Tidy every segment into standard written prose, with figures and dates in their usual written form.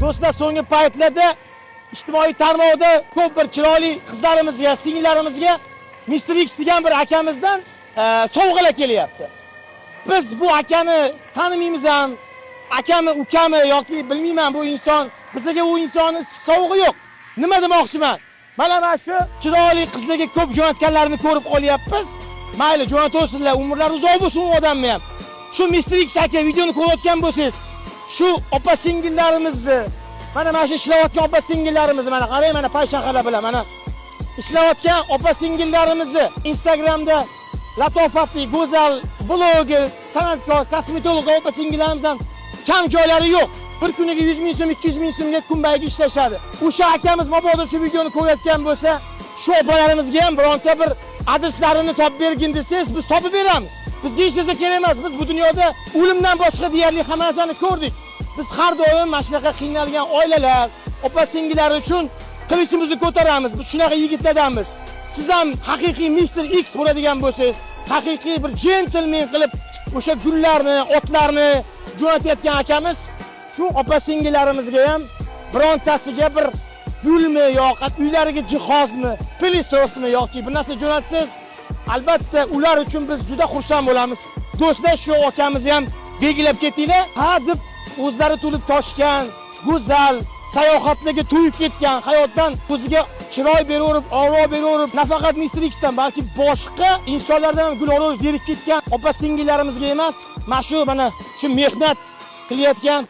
Do'stlar, so'nggi paytlarda ijtimoiy tarmoqda ko'p bir chiroyli qizlarimizga, singillarimizga Mr. X degan bir akamizdan sovg'alar kelyapti. Biz bu akani tanimaymiz ham, akami, ukami yoki bilmayman, bu inson, bizga u insonni sovg'i yo'q. Nima demoqchiman? Mana shu chiroyli qizlarga ko'p jo'natganlarini ko'rib qolyapmiz. Mayli, jo'nataversinlar, umrlari uzoq bo'lsin u odamni ham. Shu Mr. X aka, videoni ko'rayotgan bo'lsangiz, shu opa singillarimizni, mana shu ishlayotgan opa singillarimizni, mana qarang, mana payshanxalar bilan mana ishlayotgan opa singillarimizni Instagramda latofatli, go'zal bloger, san'atkor, kosmetolog opa singillarimizdan kam joylari yo'q. Bir kuniga 100 ming so'm, 200 ming so'mga kunbayiga ishlashadi. O'sha akamiz mabodo shu videoni ko'rayotgan bo'lsa, shu opalarimizga ham bironta bir adreslarini topib bergin desangiz, biz topib beramiz. Bizga hech narsa kerak emas. Biz bu dunyoda o'limdan boshqa deyarli hamma narsani ko'rdik. Biz har doim mana shunaqa qiynalgan oilalar, opa singillar uchun qilichimizni ko'taramiz. Biz shunaqa yigitlardanmiz. Siz ham haqiqiy Mr. X bo'ladigan bo'lsangiz, haqiqiy bir jentelmen qilib o'sha gullarni, otlarni jo'natayotgan akamiz, shu opa singillarimizga ham birontasiga bir gulmi yoki uylariga jihozmi, пылесос mi yoki bir narsa jo'natsangiz, albatta ular uchun biz juda xursand bo'lamiz. Do'stlar, shu akamizni ham belgilab ketinglar. Ha deb o'zlari to'lib toshgan, go'zal, sayohatlarga to'yib ketgan, hayotdan o'ziga chiroy beraverib, oro beraverib, nafaqat Mr. Xdan, balki boshqa insonlardan ham gul olaverib zerikib ketgan opa singillarimizga emas, mana shu, mana shu mehnat qilayotgan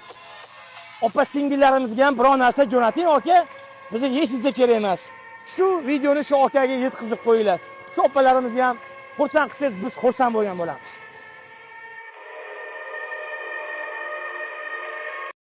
opa singillarimizga ham biror narsa jo'nating, aka. Bizga hech narsa kerak emas. Shu videoni shu akaga yetkazib qo'yinglar. Shu opalarimizni ham xursand qilsangiz, biz xursand bo'lgan bo'lamiz.